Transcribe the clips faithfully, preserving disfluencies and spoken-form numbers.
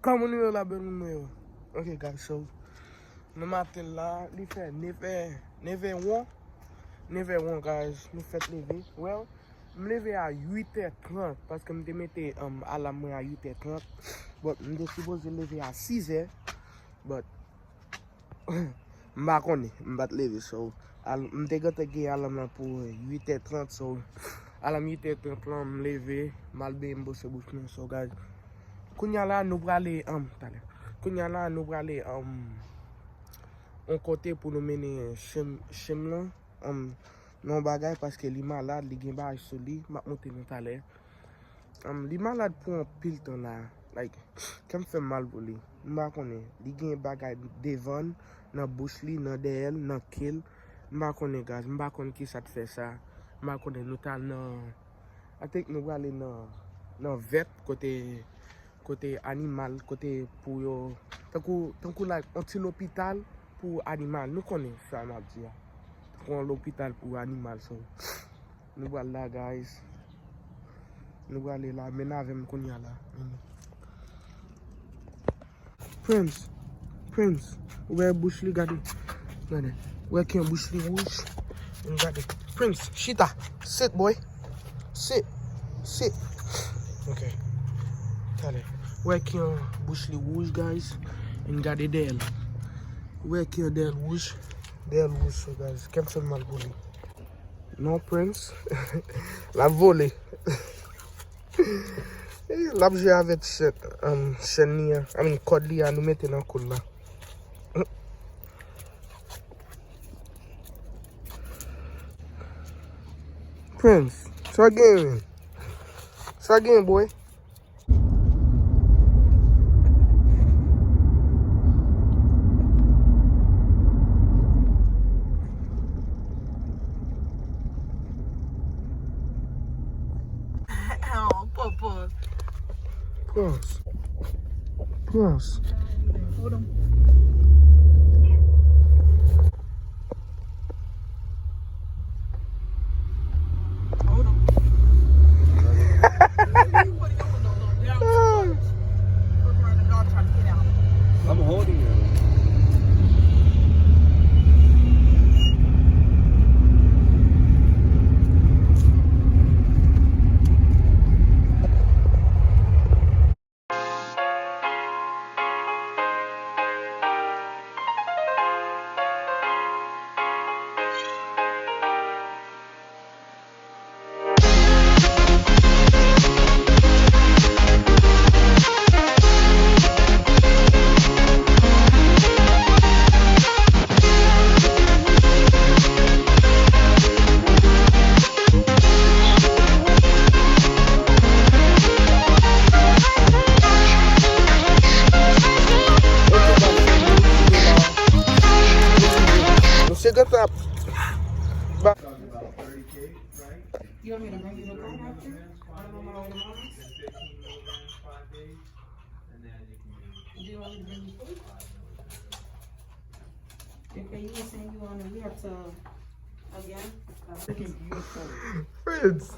Kòman nou ye la, bèl moun mwen yo? Ok, guys, so, nan maten la, li fè nevè, nevè won. Nevè won, guys, nou fèk leve. Well, m leve a uit è trant, paske m te mete, um, alam mwen a uit è trant. But, m te sipoze leve a sis è. But, m pa konnen, m pa t leve, so, al-, m te gentan gen alam lan pou uit è trant, so, alam uit è trant lan, m leve, m al benyen, m bwose bouch mwen, so, guys. Kounye a la, nou prale, um, talè. Kounye a la, nou prale, um, yon kote pou nou mennen chen, chen lan, um, nan yon bagay, paske li malad, li gen bagay sou li, m ap montre nou talè. Um, li malad pou anpil tan la. Like, kè m fè m mal pou li. M pa konnen. Li gen bagay devan l, nan bouch li, nan dèyè l, nan ke l. M pa konnen, guys. M pa konn kisa t fè sa. M pa konnen. Nou t al nan, I think nou prale nan, nan vèt, kote, kote animal, kote pou yo, tankou, tankou like, yon ti lopital pou animal. Nou konnen sa m ap di a. Tankou yon lopital pou animal, so. Nou pral la, guys. Nou prale la, men avè m kounye a la. Prince, Prince, ou wè bouch li, gade. Gade. Ou wè ki yon bouch li wouj. Vin gade. Prince, chita. Sit, boy. Sit. Sit. Ok. Talè. Ou wè ki yon bouch li wouj, guys. Vin gade dèyè l. Ou wè ki yon dèyè l wouj. Dèyè l wouj, so, guys. Kè m fè m mal pou li. Non, Prince. L ap vole. L ap jwe avèk chèn, um, chèn li an. I mean, kòd li a, nou mete nan kou l la. Prince, sa gen, man? Sa gen, boy? Oh, Papa. Prince. Prince. Hold on. Hold on. I'm holding it. Misye gentan ap ba- You want me to bring you the card after? I don't know my way to mine. Do you want me to bring you food? If they use send you on, we have to, again, uh, Prince.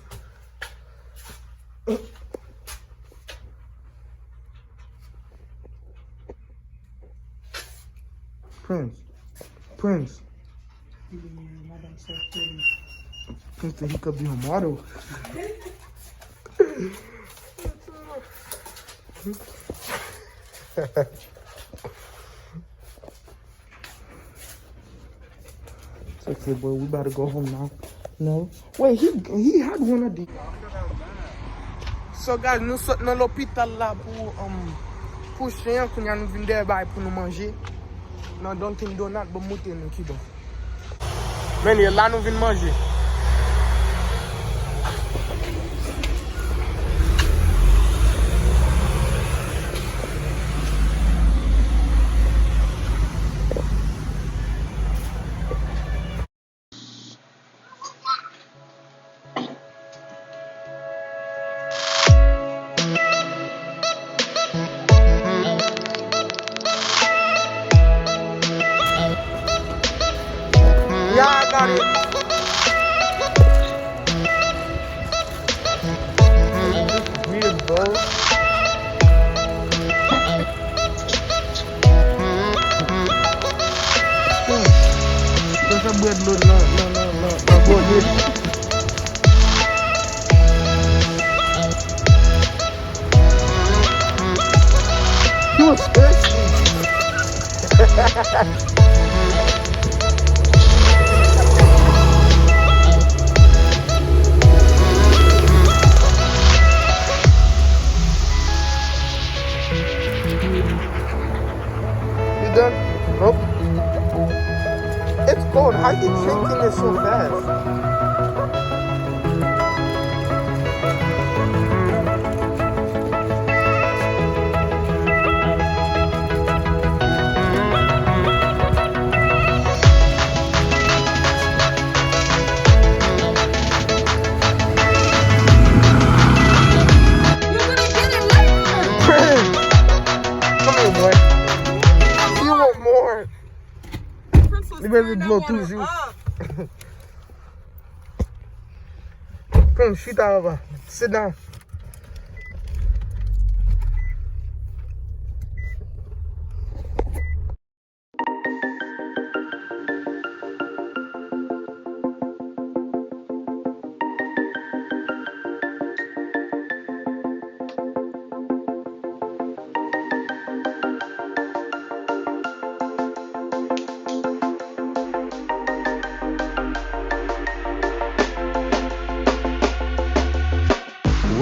Prince. Prince. Yeah, madam so pretty. Prince think he could be a model. Sexy boy, we about to go home now. No. Wait, he, he had one of these. So, guys, nou sot nan lopital la pou, um, pou chen an. Kounye a nou vin dèyè bay pou nou manje. Nan Dunkin Donut, bon, moute nou ki bon. Men, e la nou vin manje. Y'all got it. Nan, nan, nan, nan, nan bonus. He was thirsty. You done? Oh. It's cold. How you drinking this so fast? Come here, boy. You want more? Li bezwen dlo toujou. Come, chita, papa. Sit down.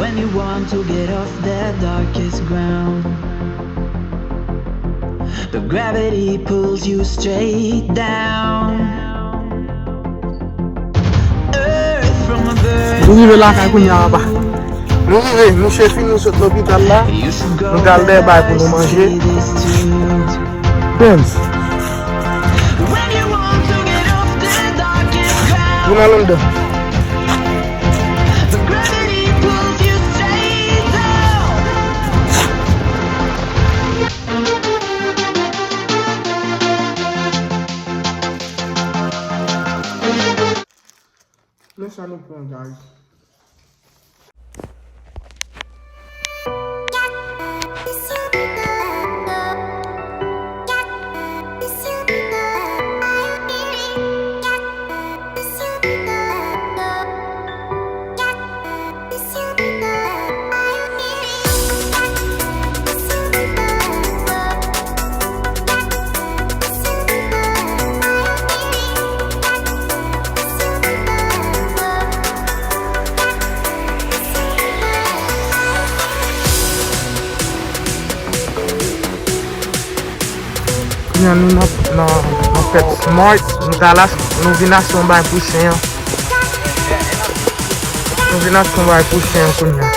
When you want to get off the darkest ground, the gravity pulls you straight down. Earth from above. Nou rive lakay kounye a, papa. Nou rive, mouche fini sot lopital la. Nou t al dèyè bay pou nou manje. Benz. Vin al anndan. Men sa nou pran, guys. Kounye a nou nan, nan, nan fèt Smart, nou t al ach-, nou vin achte yon bagay pou chen an. Nou vin achte yon bagay pou chen an kounye a.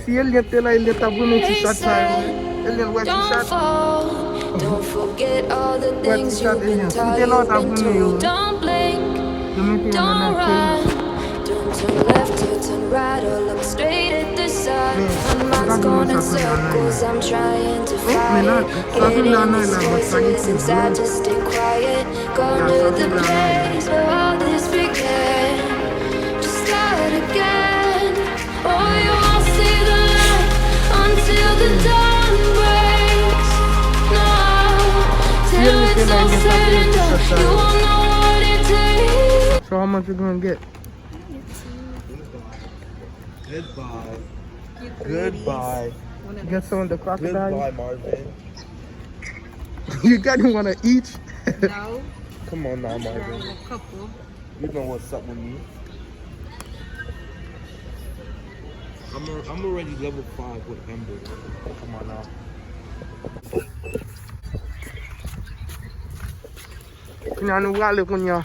Si Eliante te la, Eliante t ap renmen ti chat sa yo. Eliante wè ti chat. Wè ti chat Eliante. Si te la, w t ap renmen yo. Yo mete yo nan nan kay. Men, sa vin nan sa tou nan nan la. Men, men nan sa tou nan nan la, but sa gen ti dlo. Ya, sa tou nan nan la. Si Eliante te la, Eliante t ap renmen ti chat sa yo. So how much we gonna get? Goodbye. Goodbye. Get some of the crocodile. Goodbye, Marvin. You got one of each? No. Come on now, Marvin. A couple. You know what's up with me. I'm, a, I'm already level five with Ember. Come on now. Kounye a nou prale kounye a.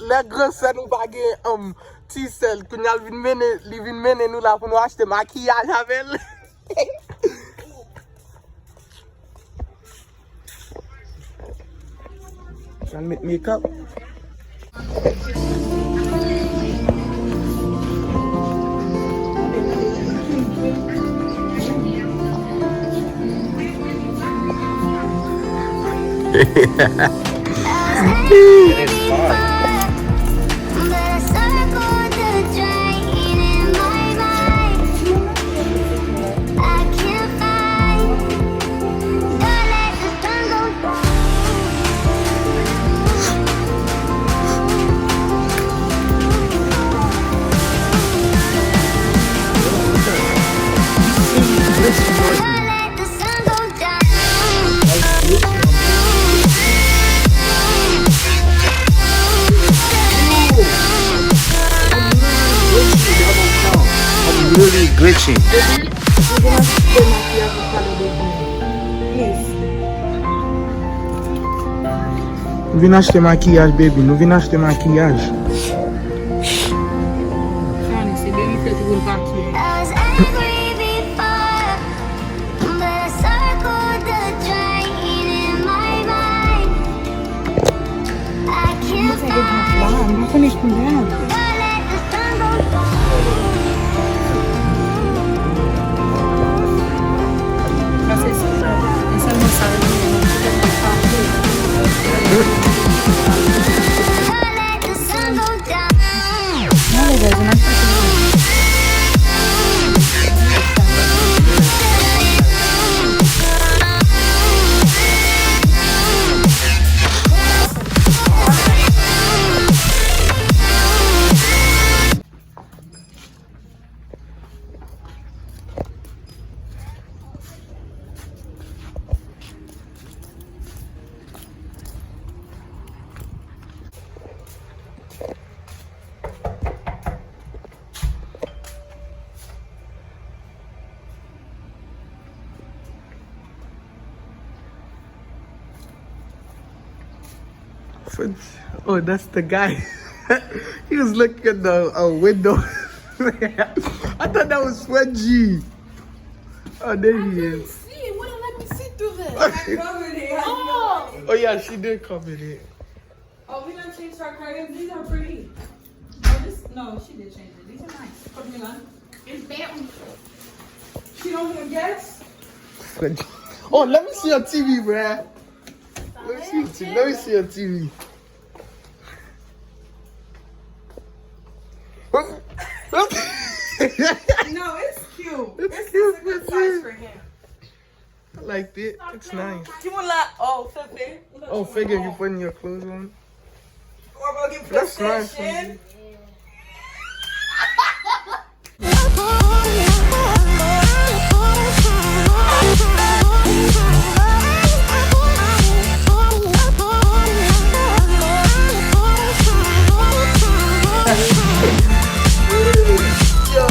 Lè gran sè nou pa gen, um, ti sè l, kounye a l vin mennen, li vin mennen nou la pou nou achte makiyaj avè l. Pral met makeup. I'm really glitching. Baby, you gonna put my hair color, baby. Please. Vin achte makiyaj, baby. Nou vin achte makiyaj. Shawny, se baby fè tou pou l pa touye. Mwen fè egzanp la, mwen konnen koulè a. Sa se sou, e sèlman sa yo, French. Oh, that's the guy. He was looking at the uh, window. I thought that was Frenchie. Oh, there he is. See, it wouldn't let me see through this. I covered it. I Oh. Oh, yeah, she did cover it. Oh, we done changed our curtains. These are pretty. Oh, this, no, she did change it. These are nice. Put me on. It's bad. She don't hear gas? Oh, let me see your T V, bruh. Let me see your T V. Let me see your T V. No, it's cute. It's, it's, cute, it's a good size for him. I liked it. It's nice. Ki moun la? Oh, Fefe. Oh, Fege, you putting your clothes on? That's nice. Fefe. Yo.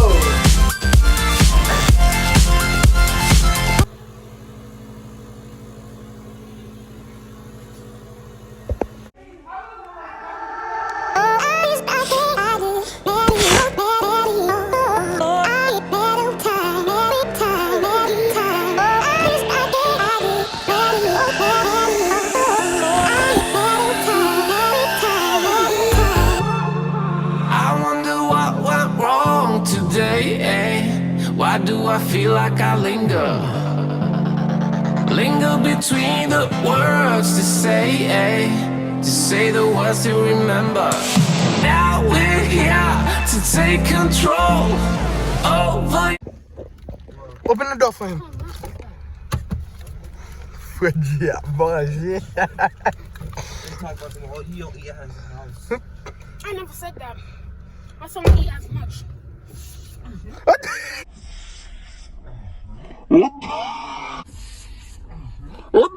I wonder what went wrong today, eh? Why do I feel like I linger? Linger between the words to say, eh? To say the words to remember. Now we're here to take control over. Open the door for him. Freddy ap manje. They talk about them all. He don't eat as a mouse. I never said that. I said he eat as much. What? What? What?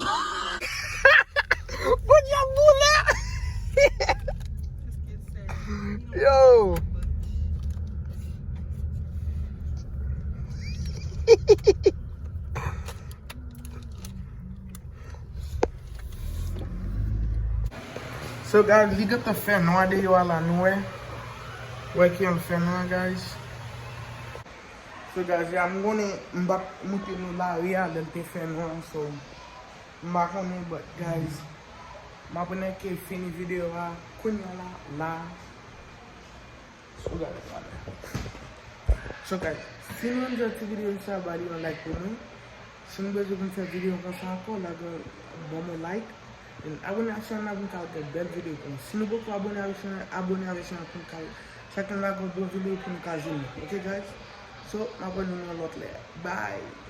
What y'all do now? So guys, li gentan fè nwa deyò a la, nou wè. Wè ki jan l fè nwa, guys. So guys, ya m konnen m p ap montre nou lari a lè l te fè nwa, so m pa konnen, but guys, m ap annik fini videyo a kounye a la, la. So guys, so guys, si nou enjoy ti videyo sa, ba li yon like pou mwen. Si nou bezwen pou m fè videyo konsa ankò, lage, ban mwen like. And abone ak chanèl la pou m ka fè bèl videyo pou nou. Si nou poko abone avèk chanèl, abone avèk chanèl pou m ka chak lè m lage yon bon videyo pou nou ka jwenn li. Ok guys? So, m ap wè nou nan lòt lè. Bye!